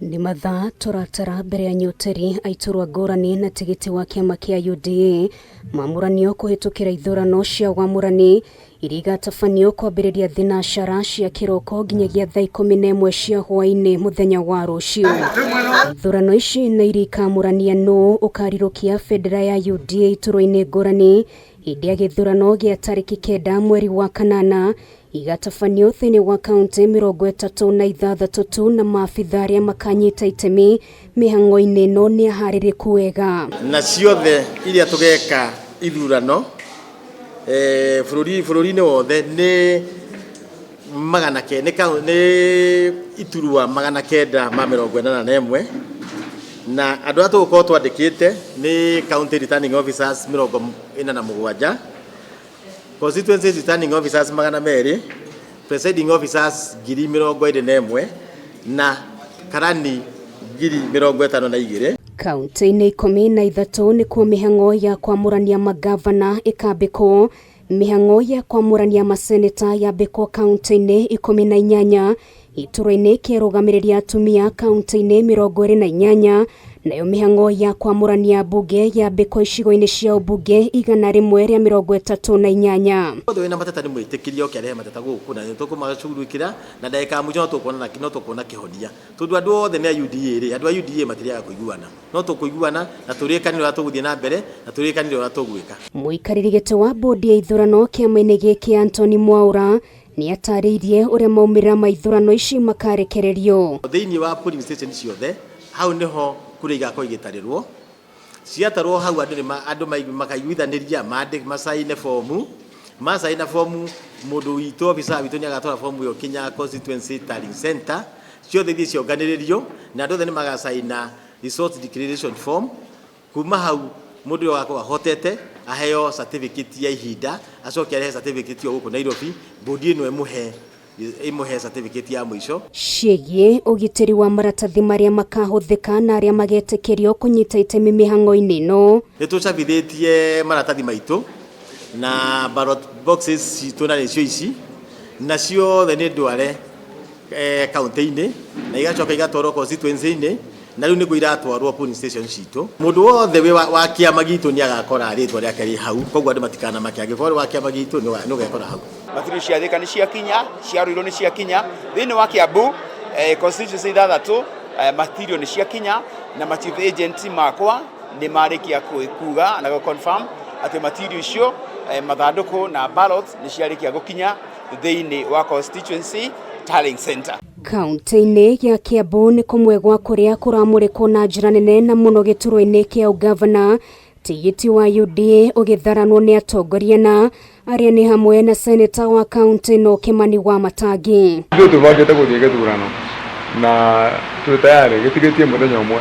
Nĩ mathaa tũratara mbere ya Nyoteri aiturwa ngũrani na tigiti wa kĩama kĩa UDA mamũranio kũhĩtũkĩra ithurano cia wamũrani iria igatabanio kwambĩrĩria thinacara cia kĩroko nginyagia thaa 11 cia hwaĩ-inĩ mũthenya wa rũciũ. Ithurano ici nĩ iria ikamũrania nũ ũkarirũkia bendera ya UDA iturwa-inĩ ngũrani hĩndĩ ya gĩthurano gĩa tarĩki 9 mweri wa kanana igatabanio thĩinĩ wa kaunti 36 tu na maabitha arĩa makanyita itemi mĩhang'o-inĩ ĩno nĩ aharĩrĩku wega. Na ciothe iria tũgeka ithurano bũrũri-inĩ wothe nĩ magana ke, nĩ, nĩ iturwa 981 na andũ arĩa tũgũkorwo twandĩkĩte nĩ county returning officers 47, constituency returning officers 200, presiding officers 21,000 na karani 52,000. Kaunti-inĩ 13 nĩkuo mĩhang'o ya kwamũrania magavana ĩkambĩkwo. Mĩhang'o ya kwamũrania maseneta yambĩkwo kaunti-inĩ 18, iturwa-inĩ kĩrũgamĩrĩria atumia kaunti-inĩ 28, nayo mĩhang'o ya kwamũrania mbunge yambĩkwo icigo-inĩ cia ũmbunge 138. Othe wĩna mateta nĩ mwĩtĩkĩrie oke arehe mateta gũkũ na nĩ tũkũmacugurikĩra na ndagĩka ya mũico no tũkuona kĩhonia tondũ andũ othe nĩ a UDA rĩ, andũ a UDA matirĩaga kũiguana, no tũkũiguana na tũrĩkanĩre ũrĩa tũgũthiĩ na mbere na tũrĩkanĩre ũrĩa tũgwĩka. Mũikarĩri gĩtĩ wa bodi ya ithurano kĩama-inĩ gĩkĩ Anthony Mwaura nĩ atarĩirie ũrĩa maumĩrĩra ma ithurano ici makarekererio. Thĩinĩ wa polling station ciothe hau nĩho kura igakorwo igĩtarĩrwo, ciatarwo hau andũ andũ makaiguithanĩria macaine bomu, macaina bomu mũndũ witũ officer witũ nĩ agatwara bomu ĩyo kinya constituency tallying center, ciothe ithiĩ cionganĩrĩrio na andũ othe nĩ magacaina results declaration form. Kuma hau mũndũ ũyũ agakorwo ahotete aheo certificate ya ihinda, acoke arehe certificate ĩyo gũkũ Nairobi, bodi ĩno ĩmũhe certificate ya mũico. Ciĩgiĩ ũgitĩri wa maratathi marĩa makahũthĩka na arĩa magetĩkĩrio kũnyita itemi mĩhang'o-inĩ ĩno. Nĩ tũcabithĩtie maratathi maitũ na ballot boxes citũ na nĩcio ici, na ciothe nĩ ndware kaunti-inĩ na igacoka igatwarwo constituency-inĩ na rĩu nĩguo iratwarwo polling station citũ. Mũndũ wothe wĩ wa kĩama gitũ nĩ agakora rĩtwa rĩake rĩ hau, koguo andũ matikanamake, angĩkorwo wĩ wa kĩama gitũ nĩ ũgekora hau. Material cia Thika nĩ ciakinya, cia Ruiru nĩ ciakinya, thĩinĩ wa Kiambu constituency 6 material nĩ ciakinya na ma chief agent makwa nĩ marĩkia kuga na gũ confirm atĩ material icio mathandũkũ na ballots nĩ ciarĩkia gũkinya thĩinĩ wa constituency tallying center. Kaunti-inĩ ya Kiambu nĩ kũmwe gwa kũrĩa kũramũrĩkwo na njĩra nene na mũno gĩturwa-inĩ kĩa ũgavana. Tigiti wa UDA ũgĩtharanwo nĩ atongoria na arĩa nĩ hamwe na seneta wa kaunti ĩno Kimani wa Matangi. Ithuĩ twĩbangĩte gũthiĩ gĩthurano na twĩ tayarĩ gĩtigĩtie mũthenya ũmwe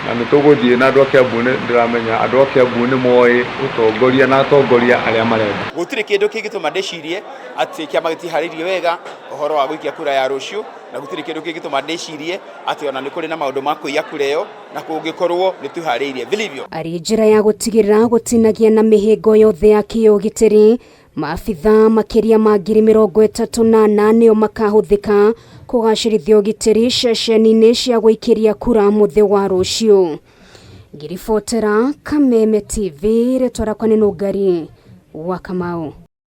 na nĩ tũgũthiĩ na andũ a Kiambu nĩ ndĩramenya andũ a Kiambu nĩ moĩ ũtongoria na atongoria arĩa marenda. Gũtirĩ kĩndũ kĩngĩtũma ndĩcirie atĩ kĩama gĩtiharĩirie wega ũhoro wa gũikia kura ya rũciũ, na gũtirĩ kĩndũ kĩngĩtũma ndĩcirie atĩ ona nĩ kũrĩ na maũndũ ma kũiya kura ĩyo, na kũngĩkorwo nĩ twĩharĩirie vilivyo. Arĩ njĩra ya gũtigĩrĩra gũtinagia na mĩhĩngo yothe ya kĩũgitĩri, maabitha makĩria ma 34,000 nĩo makahũthĩka kũgacĩrithia ũgitĩri ceceni-inĩ cia gũikĩria kura mũthĩ wa rũciũ. Ngĩribotera Kameme TV, rĩtwa rĩakwa nĩ Nũngari wa Kamau.